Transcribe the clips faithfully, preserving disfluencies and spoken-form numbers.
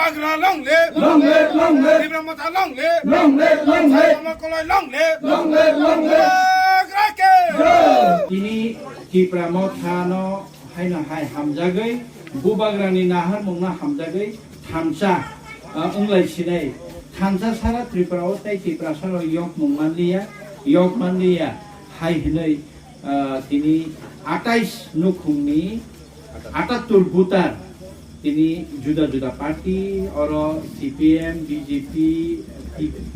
Agra long live! Long live, long live! Tipra Motha long live! Long live, long live! Sai Mama Koloi long live! Long live, long live! Agra ke! Tini Tipra Motha no haino hai hamjagwi, Bubagrani naharmung no hamjagwi thansa, ah, wnglai sinai. Thansa sara Tripura o tei Tiprasa rok yokmung manliya, yok manliya hai hinwi, ah, tini atais nukhungni atattur voter tini juda juda party, oro C P M, B J P,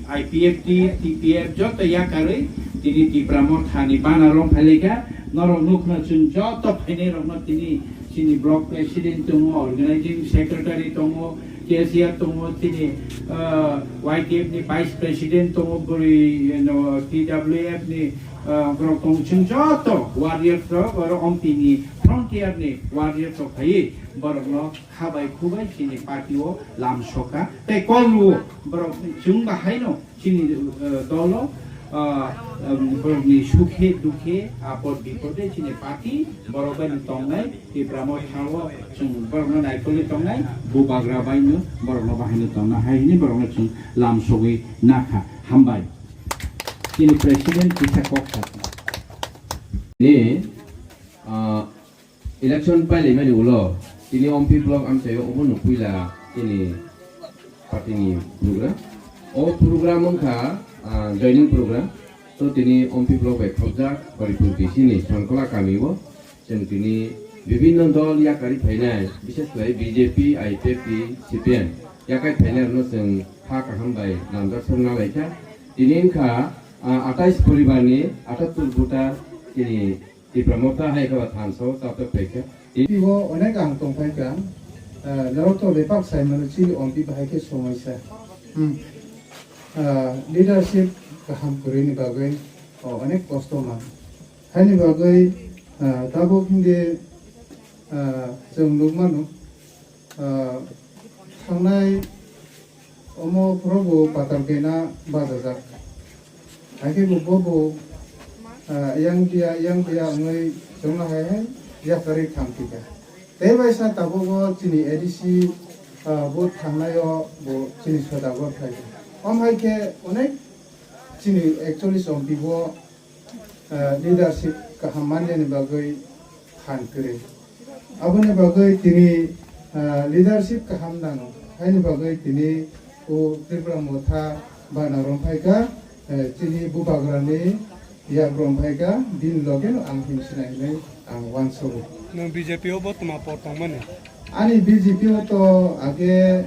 I P F T, T P F joto yakarwi tini Tipra Mothani banner rok phailika. Norok nukhna chwng joto phainai rokno tini chini block president tongo, organizing secretary tongo, cashier tongo, chini, ah, Y T F ni vice president tongo, bwrwi, no, T W F ni, ah, borok tongo. Chwng joto warriors rok, oro Ompi ni frontier ni warriors rok phaiwi borokno khabai khubai chini party o lam soka tei kol rwo. Borok chwng bahaino chini, eh, dolo, ah, em, borokni sukhe dukhe apod bipode chini party borok bai no tongnai, Tipra Motha o chwng borokno naikolwi tongnai, Bubagra bai no borokno bahaino tongna hai hwnwi borokno chwng lam sogwi nakha. Hambai. Chini president kisa kok sakha. Ni, ah, Election pailaimani ulo tini Ompi block amchaio obono puila tini party ni program. O program wngkha, ah, joining program. To tini Ompi block bai khopjak Haripur D C ni Sankola kami o chwng tini bibinno dol yakarwi phainai, bishes khlai B J P, I P F T, C P M yakarwi phainai rokno chwng kha kaham bai lamjak sokna laikha. Tini wngkha, ah, atais poribar ni atattur voter tini Tipra Motha hai khe ba thansa o chapta phaikha. Twi o onek ang tongphaikha, ah, norok to bepak saimano chini Ompi bahai khe somoisa. Hmm. Ah, leadership kaham kwrwini bagwi, oh, onek kosto man. Haini bagwi, ah, tabuk hindi, ah, chwng nukmano, ah, thangnai omo phuru bo patal kaina bachajak. Haikhe bo, bo, bo, ah, yang dia, yang dia wngwi chwngno hai hai yakarwi thang phika. Tei bai sa tabuk o chini A D C, ah, bo thangnai o bo chini soda bo phaikha. Om hai khe onek chini ekchollis Ompi bo, ah, leadership kaham manjani bagwi phan kwrwi. Aboni bagwi tini, ah, leadership kaham nango. Haini bagwi tini o Tripura Motha bana romphaikha, eh, chini Bubagrani yak romphaikha, bini logeno ang himsinai hinwi ang uansogo. Nwng B J P o bo tma por tongmani? Ani B J P o to age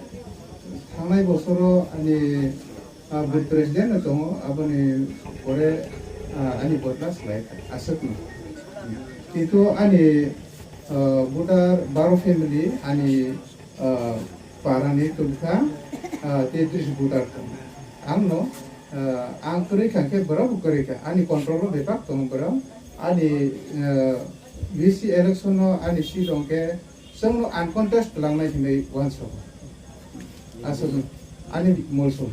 thangnai bosoro ani ah, booth president no tongo, aboni pore, ah, ani vote last lai aswkno. Kintu ani, ah, voter baro family ani, ah, parani tongkha, ah, tetris voter tongo. Angno, ah, ang kwrwi kha khe borok bo kwrwi kha. Ani control o bepak tongo borok. Ani, ah, V C election no ani seat hwnkhe chwngno uncontest langnai hinwi uansogo. Aswkno ani molsong.